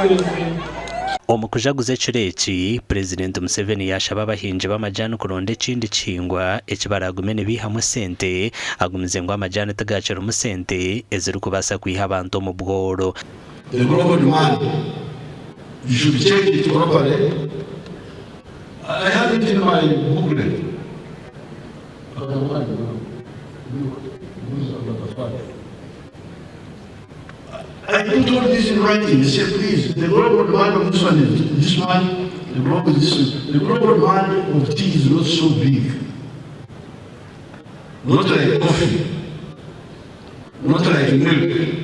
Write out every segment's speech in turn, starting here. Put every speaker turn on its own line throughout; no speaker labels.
Obuhwezi.
Omu kujaguza ekiro eki, Purezidenti Museveni yaashaba abahingi b'amajaani kuronda ekindi kihingwa eki baraagume nibaihamu esente, agumize ngu amajaani tigaakirimu sente ezirikubaasa kwiha abantu omu bworo.
The global demand, you should check it properly, I have it in my booklet. I put all this in writing, I say please, the global demand of this one is this one, the global is this one. The global demand of tea is not so big. Not like coffee, not like milk,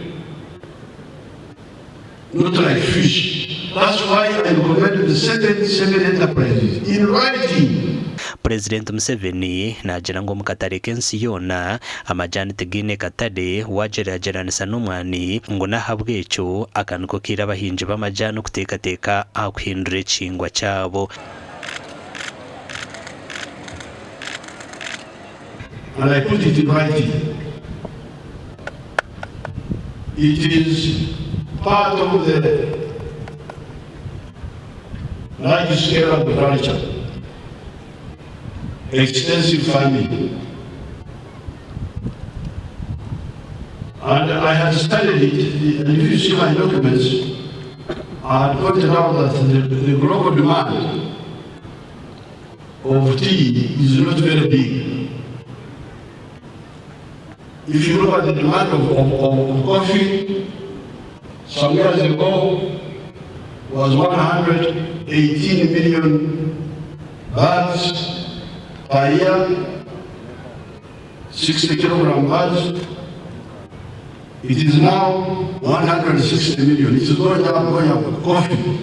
not like fish. That's why I recommended the seven enterprises in writing.
Purezidenti Museveni naagira ngu omu katare k'ensi yoona, amajaani tigaine katare waagyeragyeranisa n'omwani ngu n'ahabw'ekyo aka niko kaire abahingi b'amajaani kuteekateeka aha kuhindura ekihingwa kyabo.
And I put it in writing. It is part of the large scale agriculture, extensive farming. And I had studied it, and if you see my documents, I had pointed out that the global demand of tea is not very big. If you look at the demand of coffee, some years ago was 118 million bags per year, 60 kilogram bags. It is now 160 million. It is going up, going up. Coffee.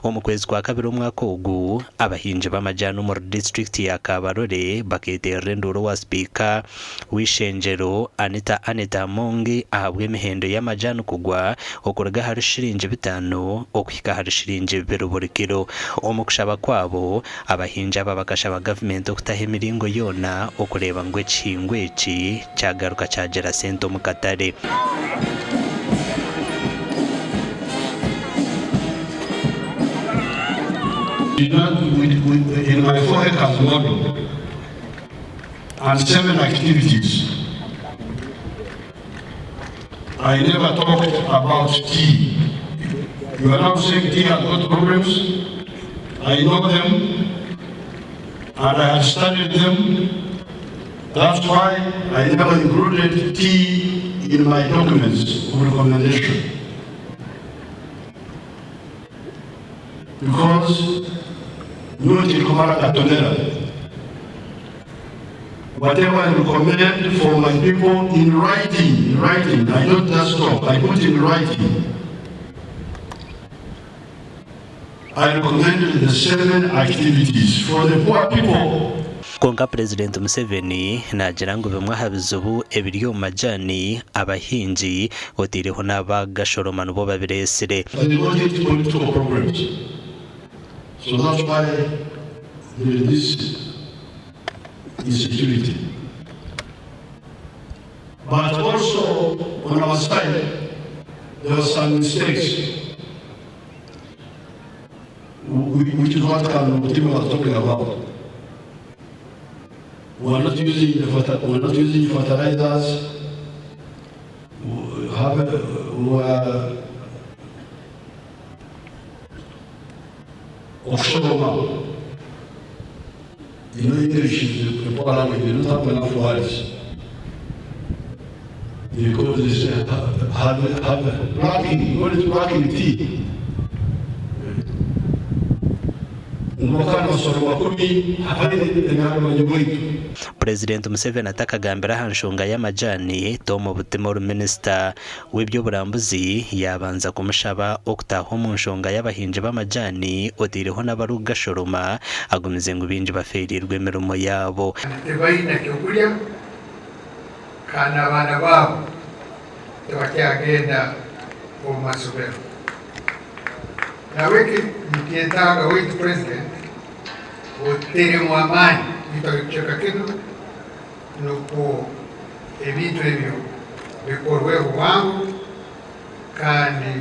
Omu kwezi kwa kabiri omwaka ogu, abahingi b'amajaani omuri disiturikiti ya Kabarole bakeeterera enduuru owa sipiika w'eishengyero Anita Annet Among ahabw'emihendo y'amajaani kugwa okuruga ahari shiringi bitaano okuhika ahari shiringi bibiri buri kiro. Omu kushaba kwabo, Abahingi aba bakashaba gavumenti okutaho emiringo yoona okureeba ngu ekihingwa eki kyagaruka kyagira sente omu katare.
In my 4 acres model and 7 activities, I never talked about tea. You are now saying tea has got problems. I know them and I have studied them. That's why I never included tea in my documents of recommendation. Because no tirikumara katonera. Whatever I recommend for my people in writing, in writing, I don't just talk, I put in writing. I recommended the 7 activities for the poor people.
Kwonka Purezidenti Museveni naagira ngu bimwe aha bizibu ebiri omu majaani, abahingi oteireho n'abagashoroma nibo babireetsire.
They got it political problems. So that's why there is this insecurity. But also on our side, there were some mistakes, which is what Kanamutimi was talking about. We are not using the we are not using fertilizers. We have, we are okushoroma. You know English is a poor language, they don't have enough words. They call this have plucking, what is plucking tea?
Purezidenti Museveni atakagambire aha nshonga y'amajaani, Tom Butima ori minisita w'eby'oburambuzi yaabanza kumushaba okutaaha omu nshonga y'abahingi b'amajaani oteireho n'abarikugashoroma agumize ngu baingi bafeereirwe emirimo yaabo.
Tibaine ky'okurya kandi n'abaana baabo tibakyagenda omu masomero. Nahabweki nikyetaaga waitu President oteremu amaani itwe ab'ekicweka kinu nukwo ebintu ebyo bikorweho bwangu kandi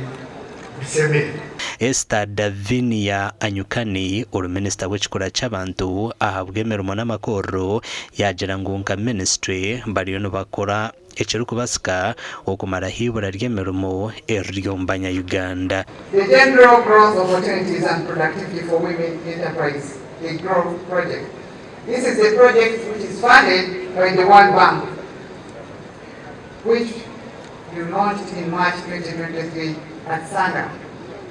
Bisemere.
Esther Davinia Anyukani, ori minisita w'ekikura ky'abantu ahabw'emirimo n'amakorero yaagira ngu nka minisiture bariyo nibakora ekirikubasika okumaraho eibura ry'emirimo eriri omu banya Uganda.
The General Growth Opportunities and Productivity for Women Enterprise, the Growth Project. This is a project which is funded by the World Bank, which you launched in March 2023 at Sanga.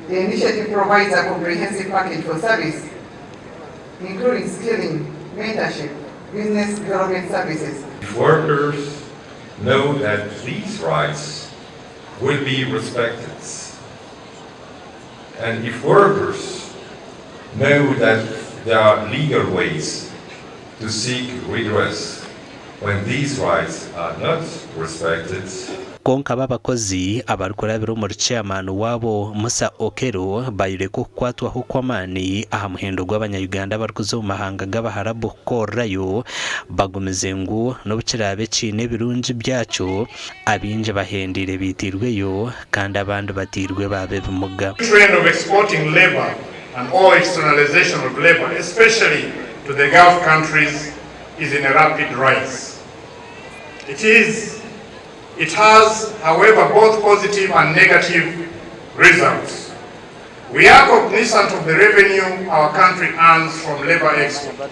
The initiative provides a comprehensive package for service, including skilling, mentorship, business development services.
If workers know that these rights will be respected, and if workers know that there are legal ways to seek redress when these rights are not respected,
Kwonka bo abakozi abarikurabira omuri chairman waabo Musa Okello bayoreka okukwatwaho kw'amaani aha muhendo gw'abanya Uganda abarikuza omu mahanga g'Abaharabu kukorerayo bagumize ngu n'obu kiraabe kiine ebirungi byakyo, abaingi bahendeire baitiirweyo kandi abandi batairwe baaba ebimuga.
Trend of exporting labour and or externalization of labour especially to the Gulf countries is in a rapid rise. It is It has, however, both positive and negative results. We are cognizant of the revenue our country earns from labor export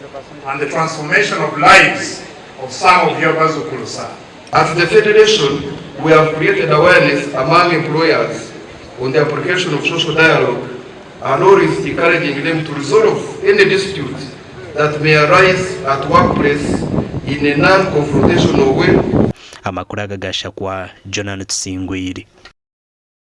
and the transformation of lives of some of your Bazukulusa.
At the Federation, we have created awareness among employers on the application of social dialogue and always encouraging them to resolve any dispute that may arise at workplace in a non-confrontational way.
Amakuru aga gashakwa Jonan Tusingwire.